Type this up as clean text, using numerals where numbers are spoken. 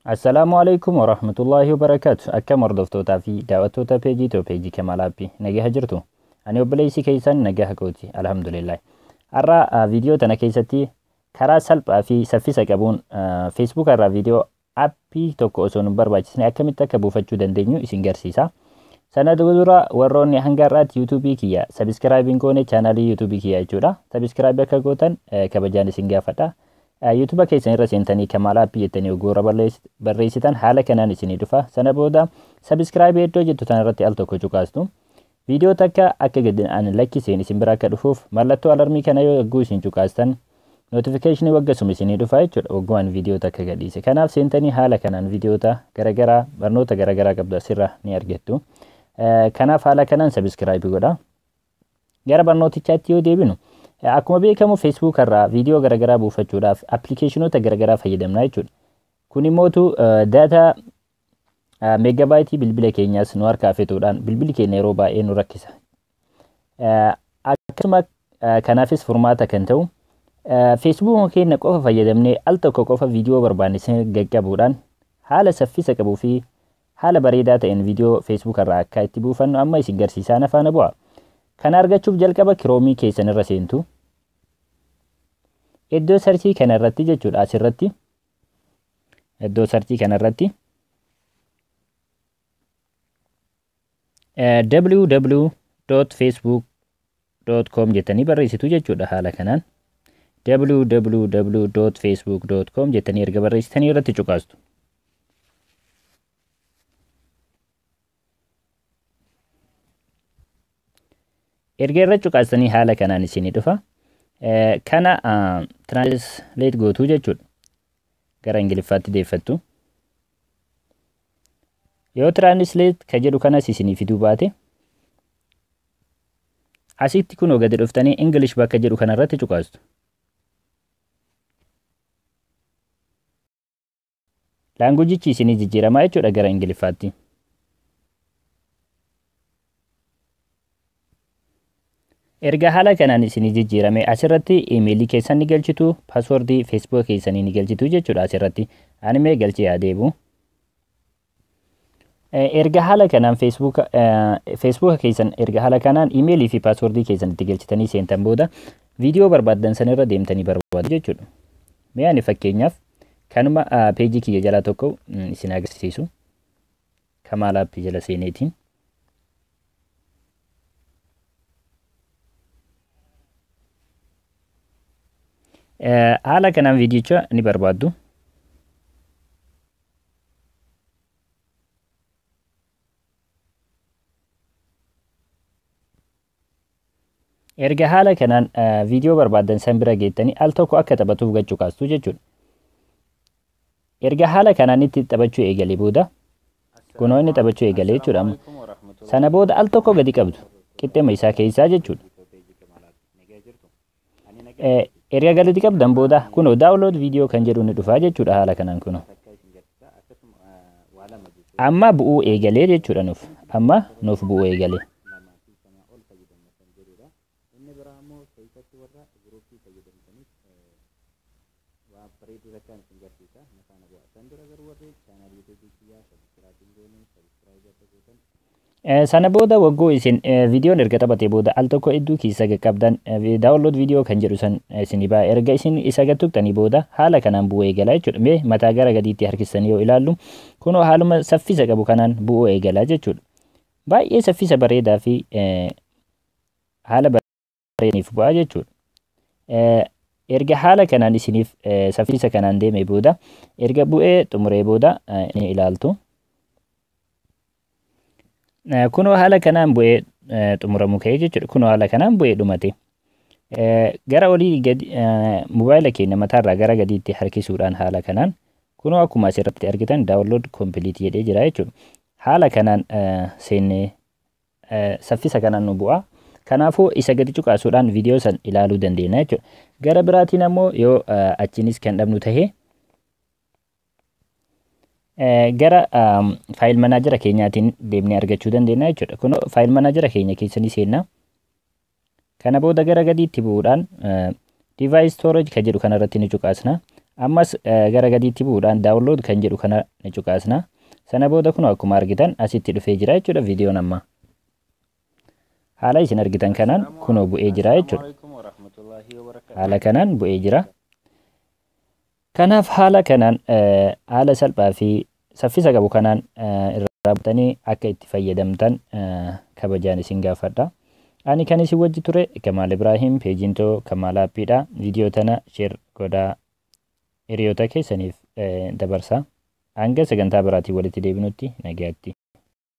Assalaamu alaikum warahmatullaahi wabarakaatu. Akkam hordoftootaa fi daawwattoota peejii too peejii Kamaal Aappii nagaha jirtu. Ani obboleessi keessan nagaha kooti, alhamdulillah. Har'a viidiyoo tana keessatti karaa salphaa fi saffisa qabuun Facebook irraa viidiyoo aappii tokko osoo nu barbaachisne akkamitti akka buufachuu dandeenyu isin garsiisa. Sana dura warroonni hanga har'aatti yuutuubii kiyya sabiskiraayibiin goone, chaanaalii yuutuubii kiyya jechuudha. Sabiskiraayibii akka gootan kabajaan isin gaafadha. Yuutuuba keessan irra seentanii Kamaal Aappii jettanii ogoora barreessitan haala kanaan isinii dhufa. Sana booda sabiskiraayibii iddoo jettu tana irratti al tokko cuqaastu. Viidiyoo takka akka gadi ani lakkiseen isin bira akka dhufuuf mallattoo alarmii kana yoo egguu isin cuqaastan notifikashinii waggasuma isinii dhufa jechuudha, waggumaan viidiyoo takka gadhiise. Kanaaf seentanii haala kanaan viidiyoota garaagaraa, barnoota garaagaraa qabdu asirra ni argattu. Kanaaf haala kanaan sabiskiraayibii godha. Gara barnootichaatti yoo deebinu, akkuma beekamu Facebook irraa viidiyoo garaagaraa buufachuudhaaf appilikeeshinoota garaagaraa fayyadamna jechuudha. Kun immootu daataa meegabaayitii bilbila keenyaas nu harkaa fixuudhaan bilbilli keenya yeroo baay'ee nu rakkisa. Akkasuma kanaafis furmaata kan ta'u Facebook keenya qofa fayyadamnee al tokko qofa viidiyoo barbaanne qaqqabuudhaan haala saffisa qabuu fi haala bareedaa ta'een viidiyoo Facebook irraa akka itti buufannu amma isin garsiisaa, na faana bu'a. Kana argachuuf jalqaba Kiroomii keessan irra seentu. Iddoo sarchii kana irratti jechuudha, asirratti. Iddoo sarchii kana irratti www.facebook.com jettanii barreessitu jechuudha haala kanaan. www.facebook.com jettanii erga barreessitanii irratti cuqaastu. Erga irra cuqaastanii haala kanaan isinii dhufa. Kana translate gootuu jechuudha. Gara Ingiliffaatti deeffattu. Yoo translate ka jedhu kanas isinii fiduu baate, asitti kunoo gadi dhuftanii English bakka jedhu kanarratti cuqaastu. Laangujichi isinii jijjiiramaa jechuudha gara Ingiliffaatti. Erga haala kanaan isinii jijjiirame asirratti iimeelii keessan ni galchitu, paaswordii Facebook keessanii ni galchitu jechuudha asirratti. Ani mee galchee haa deebi'u. Erga haala kanaan Facebook keessan, erga haala kanaan iimeelii fi paaswordii keessan itti galchitanii seentan booda viidiyoo barbaaddan sanirra deemtanii barbaadu jechuudha. Mee ani fakkeenyaaf kanuma peejii kiyya jalaa tokko isin agarsiisu. Kamaal Aappii jala seeneetiin. Haala kanaan viidiyicha ni barbaaddu. Erga haala kanaan viidiyoo barbaaddan san bira geettanii al tokko akka taphatuuf gachuu kaastu jechuudha. Erga haala kanaan itti taphachuu eegalee booda, kunoo inni taphachuu eegalee jechuudha amma. Sana booda al tokko gadi qabdu qixxeema isaa keessaa jechuudha. Erga gadi qabdan booda kunoo download viidiyoo kan jedhu ni dhufa jechuudha haala kanaan kunoo. Amma bu'uu eegalee jechuudha nuuf. Amma nuuf bu'uu eegalee. Inni biraa immoo keessatti warra guruupii fayyadamtaniif waa bareedduu takkaan isin garsiisa. Na faana bu'a. San dura garuu warri chaanaal yuutuubii kiyyaa sabiskiraayibii goone sabiskiraayibii akka gootan. Sana booda wagguu isin viidiyoon erga taphatee booda al tokko iddoo keessa qaqqabdan download viidiyoo kan jedhu san isinii ba'a. Erga isin isa tuqxanii booda haala kanaan bu'uu eegala jechuudha. Mee mataa gara gadiitti harkistanii yoo ilaallu, kunoo haaluma saffisa qabu kanaan bu'uu eegala jechuudha. Baay'ee saffisa bareedaa fi haala bareedaniif bu'aa jechuudha. Erga haala kanaan isiniif saffisa kanaan deeme booda, erga bu'ee xumuree booda ni ilaaltu. Kunoo haala kanaan bu'ee xumuramu ka'ee jechuudha. Kunoo haala kanaan bu'ee dhumate. Gara olii gadi mobaayila keenya mataarraa gara gadiitti harkisuudhaan haala kanaan kunoo akkuma asirratti argitan download complete jedhee jira jechuudha. Haala kanaan seennee saffisa kanaan nu bu'a. Kanaafuu isa gadi cuqaasuudhaan viidiyoo san ilaaluu dandeenya jechuudha. Gara biraatiin ammoo yoo achiinis kan dhabnu tahee, gara file manager keenyaatiin deemnee argachuu dandeenya jechuudha. Kunoo file manager keenya keessa ni seenna. Kana booda gara gadiitti bu'uudhaan device storage kan jedhu kanarratti ni cuqaasna. Ammas gara gadiitti bu'uudhaan download kan jedhu kana ni cuqaasna. Sana booda kunoo akkuma argitan asitti dhufee jira jechuudha viidiyoon amma. Haala isin argitan kanaan kunoo bu'ee jira jechuudha. Haala kanaan bu'ee jira. Kanaaf haala kanaan, haala salphaa fi saffisa qabu kanaan irraa butanii akka itti fayyadamtan kabajaan isin gaafadha. Ani kan isin wajji ture Kamaal Ibraahim, peejiin too Kamaal Aappiidha. Viidiyoo tana share godhaa, hiriyoota keessaniif dabarsaa. Hanga sagantaa biraatiin walitti deebinutti nagaatti.